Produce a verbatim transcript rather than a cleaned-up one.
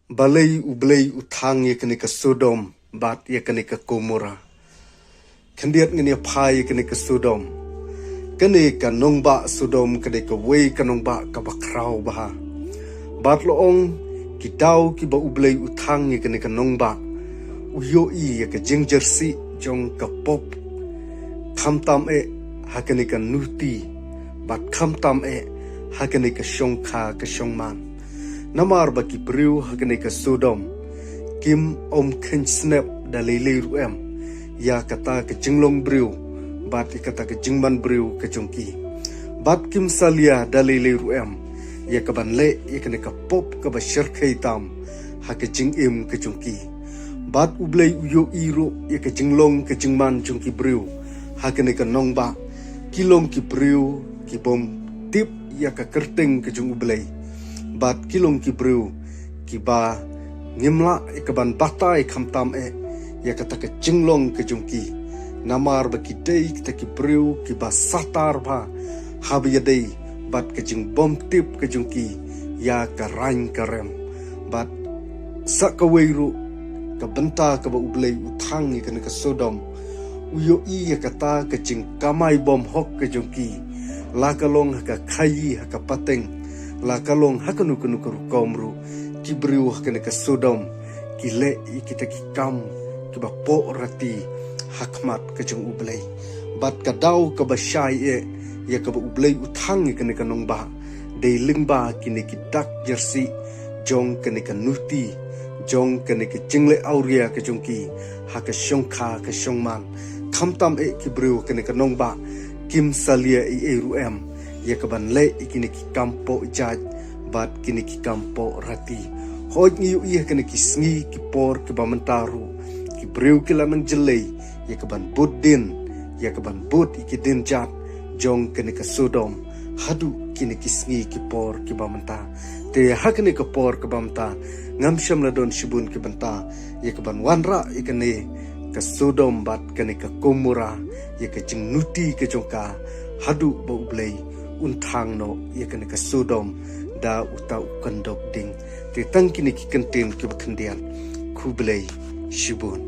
Balei U Blei u thang ïa kane ka Sodom bad ïa kane ka Gomora? Khyndiat ngin ïa phai ïa kane ka Sodom. Kane ka nongbah Sodom kane kawei ka nongbah kaba khraw bha. Bad la ong, ki daw kiba U Blei u thang ïa kane ka nongbah, u ïohi ïa ka jingjarsih jong ka pop, khamtam eh ha kane ka nuti, bad khamtam eh ha kane ka shongkha ka shongman. Namar ba ki briew ha kane ka Sodom kim ym kheiñ snep da lei lei ruh em ïa kata ka jinglong briew bad ïa kata ka jingman briew ka jong ki. Bad kim salia da lei lei ruh em ïa kaban leh ïa kane ka pop kaba shyrkhei tam ha ka jingim ka jong ki. Bad U Blei u ïohi ruh ïa ka jinglong ka jingman jong ki briew ha kane ka nongbah. Ki long ki briew ki bym tip ïa ka kyrteng ka jong U Blei. Bad ki long ki briew kiba ngim lah ïa kaban batai khamtam eh ïa kata ka jinglong ka jong ki. Namar ba ki dei kita ki briew kiba satar bha haba ïadei bad ka jingbymtip ka jong ki ïa ka rain ka rem. Bad sa kawei ruh ka bynta kaba U Blei u thang ïa kane ka Sodom, u ïohi ïa kata ka jingkamai bymhok ka jong ki, la ka long ha ka khaïi ha ka pateng, la ka long ha kano kano ka rukom ruh. Ki briew ha kane ka Sodom ki leh ïa kita ki kam kiba pohrati ha khmat ka jong U Blei. Bad ka daw kaba shai eh ïa kaba U Blei u thang ïa kane ka nongbah, dei lyngba kine ki dak jarsih jong kane ka nuti, jong kane ka jingleh awria ka jong ki ha ka shongkha ka shongman. Khamtam eh ki briew kane ka nongbah kim salia ei ei ruh em ïa kaban leh ïa kine ki kam poh jait bad kine ki kam pohrati. Hooid, ngi ïohi ha kine ki sngi ki por kiba mynta ruh, ki briew ki la nang jyllei ïa kaban bud din, ïa kaban bud ïa ki din jat jong kane ka Sodom haduh kine ki sngi ki por kiba mynta. Te ha kane ka por kaba mynta ngam shym la don shibun ki bynta ïa kaban wanrah ïa kane ka Sodom bad kane ka Gomora, ïa ka jingnuti ka jong ka, haduh ba U Blei un thang noh ïa kane ka Sodom da uta u kyndok ding. Te tang kine ki kyntien kiba khyndiat. Khublei shibun.